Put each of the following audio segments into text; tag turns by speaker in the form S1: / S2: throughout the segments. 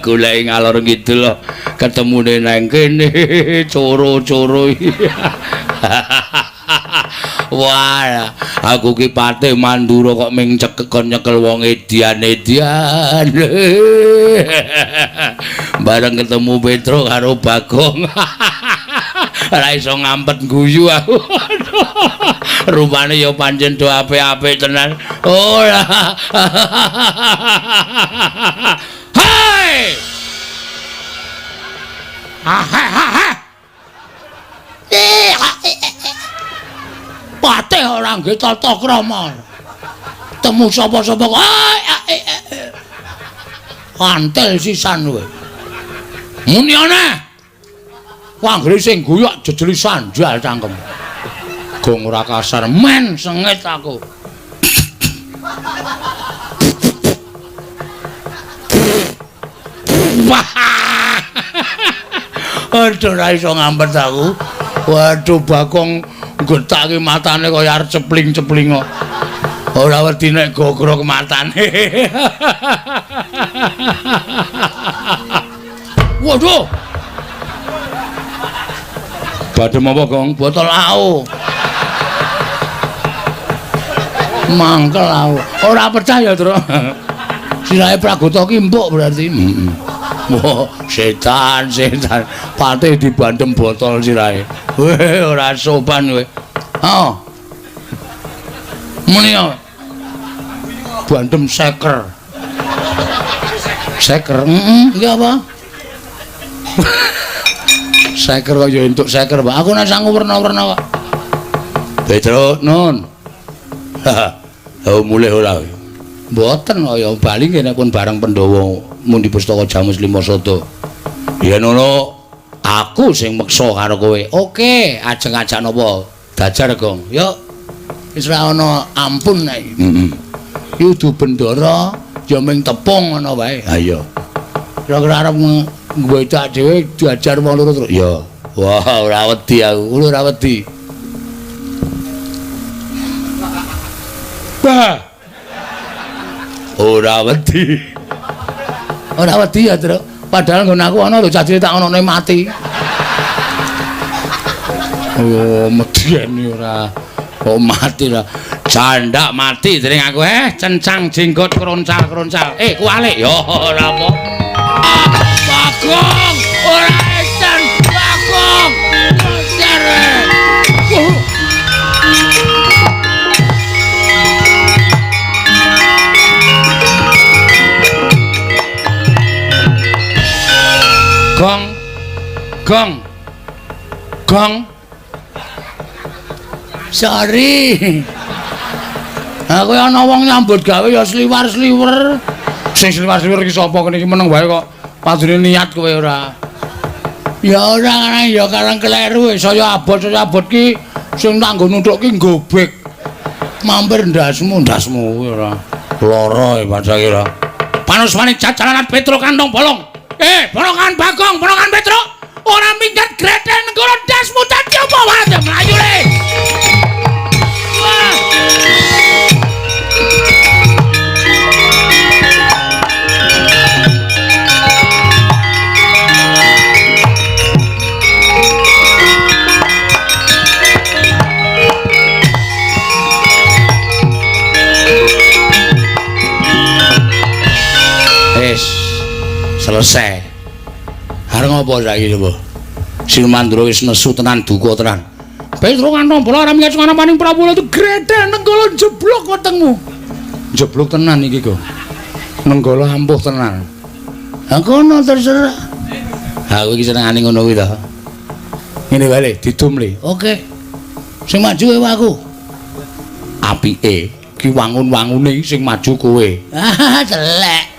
S1: Goleki ngalor ngidul ketemune nang kene coro-coro. Wah, aku ki Patih Mandura kok ming cekekon nyekel wong edian-edian. Bareng ketemu Petro karo Bagong. Ora iso ngampet guyu aku. Rupane ya pancen do apik-apik tenan. Ora. Hai. Ha ha ha. Patih ora nggih tata krama. Temu sapa-sapa kok. Kantel sisan kowe. Muni ana. Anggere sing guyok jejeli sandal cangkem. Gong ora kasar men sengit aku. Aduh ora iso ngampet aku. Waduh Bagong gethake matane kaya arep cepling-cepling kok. Ora wedi nek gogrok matane. Waduh. Badhe apa, Gong? Botol AO. Mangkel aku. Ora percaya, Tru. Sirahe Pragota ki empuk berarti. Heeh. Wah, setan, setan. Patih dibandem botol sirahe. Weh, ora sopan kowe. Heeh. Muni ya. Bandem seker. Seker, heeh, iki apa? Seker kok ya entuk seker, Pak. Aku nek sangu werna-werna kok. Petro, nun. Oh, mulih ora. Mboten kaya bali kene pun bareng Pandhawa mundi pustaka Jamus Lima Sada. Yen ngono aku sing meksa karo kowe. Oke, ajeng ajak napa? Dajar, Gong. Yo. Wis ora ana ampun nek. Heeh. Iki udu bendara ya ming tepung ngono wae. Ha iya. Kira-kira arep ngwedak dhewe diajar wong loro terus. Ya. Wah, ora wedi aku. Ora wedi. Bah. Ora wedi. Ora wedi ya, Truk. Padahal nggon aku ana lho cah cilik tak onone mati. Oh, medeni ora. Kok mati lah. Jandak mati dening aku cencang jenggot kroncal-kroncal. Kualik. Ya ora apa. Bagong, ora esen Bagong. Jare. Gong. Gong. Gong. Sorry. Aku ana wong nyambut gawe ya sliwar-sliwer. Sing sliwar-sliwer iki sapa kene iki meneng wae kok. Padune niat kowe ora. Ya ora ya karang kleru saya abot ki sing tak nggo nuthuk ki nggobek. Mampir ndasmu, ndasmu kuwi ora. Lara e padha kira. Panuswane jajalan Petro kantong bolong. Ponokan Bagong, ponokan Petro. Ora minggat greten nenggala ndasmu dadi apa wae mlayu le. Wah. Selesai. Arep ngopo saiki coba? Sing Mandura wis nesu tenan duka tenan. Petro kantong bola ora minggat sungana paning Prabu itu gredel nenggala jeblok wetengmu. Jeblok tenan iki kok. Nenggala ampuh tenan. Ha kono terserah. Ha kowe iki senengane ngono kuwi to. Ngene wae le, didum le. Oke. Sing maju kowe aku. Apike ki wangun-wangune sing maju kowe. Ah, celek.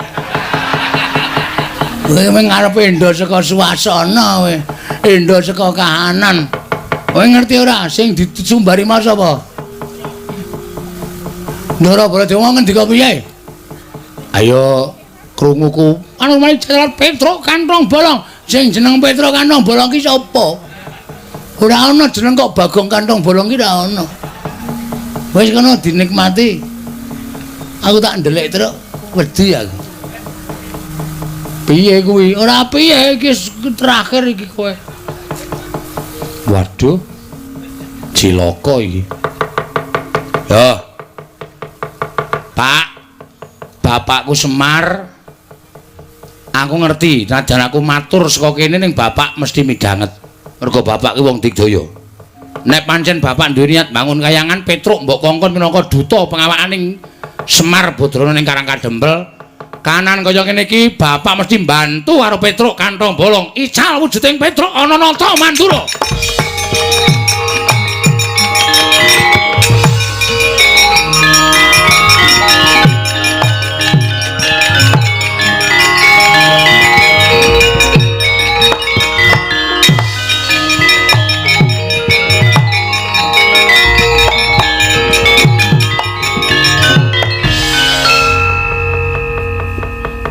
S1: Kowe mung ngarepe endo saka suasana kowe. Endo saka kahanan. Kowe ngerti ora sing disumbari mau sapa? Ndara Baladewa ngendika piye? Ayo krunguku. Anu mari jalan Petro kantong bolong. Sing jeneng Petro kantong bolong ki sapa? Ora ana jeneng kok Bagong kantong bolong ki ora ana. Wis kono dinikmati. Aku tak ndelik terus wedi aku. Piye kuwi? Ora piye iki terakhir iki kowe. Waduh. Cilaka iki. Yo. Pak, bapakku Semar. Aku ngerti, najan aku matur saka kene ning bapak mesti midhanget. Mergo bapak ki wong digdaya. Nek pancen bapak duwe niat bangun kayangan, Petruk mbok kongkon minangka duta pengawakaning Semar Badrana ning Karang Kadempel. Kanan kaya ngene iki bapak mesti mbantu karo Petruk kantong bolong. Ical wujuding Petruk ana nata Mandura.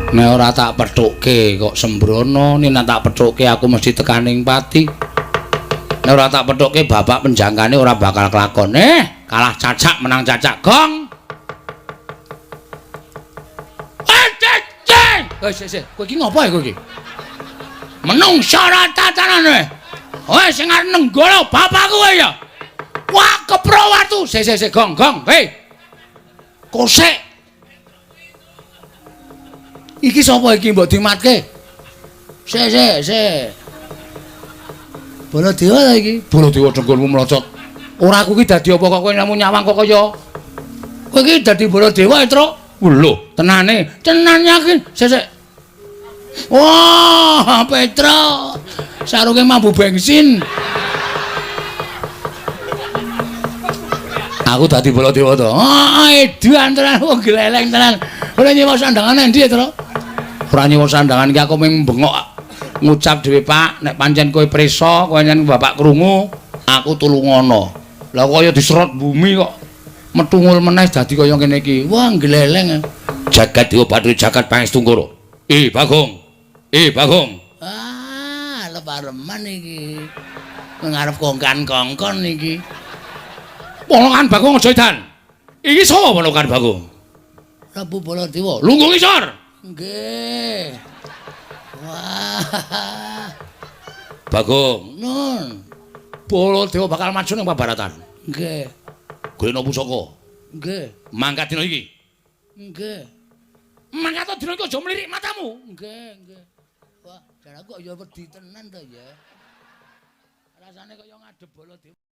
S1: Nek ora tak pethukke kok sembrono, nek tak pethukke aku mesti tekaning pati. Nek ora tak pethukke bapak penjangkane ora bakal kelakon. Kalah cacak menang cacak gong. Wis wis, kowe iki ngopo ya kowe iki? Menungsa ora tatanane. Kowe sing arep nenggala bapakku kowe ya. Wah, kepro watu. Sik sik sik gong gong. Hei. Kosek. Iki sapa iki mbok dimatke? Sik sik sik. Baladewa ta iki? Baladewa dengkulmu mlocot. Ora aku iki dadi apa kok kowe namung nyawang kok kaya. Kowe iki dadi Baladewa, Truk. Lho, tenane. Tenan yakin. Sik sik. Wah, Petruk. Sarunge mambu bensin. Aku dadi Baladewa to. Ah, edan tenan wong gleleng tenan. Ora nyewa sandangan endi, Truk? Ora nyewa sandangan iki aku mung bengok ngucap dhewe, Pak, nek pancen kowe prisa, kowe nyen bapak krungu, aku tulungono. Lah kaya diserot bumi kok metungul meneh dadi kaya ngene iki. Wah, gleleng. Jagat Dewa Bathara jagat Pangestungkara. Bagong. Bagong. Ah, lepareman iki. Ngarep kongkan-kongkon iki. Ponokan Bagong aja edan. Iki sapa ponokan Bagong? Prabu Baladewa. Lungguh ngisor. Nggih. Wah. Bagong, nun. Baladewa bakal maju ning pabaratan. Nggih. Golekno pusaka. Nggih. Mangkat dina iki. Nggih. Mangkat dina iki aja mlirik matamu. Nggih, nggih. Wah, jan aku kok ya wedi tenan to ya. Rasane kaya ngadep Baladewa.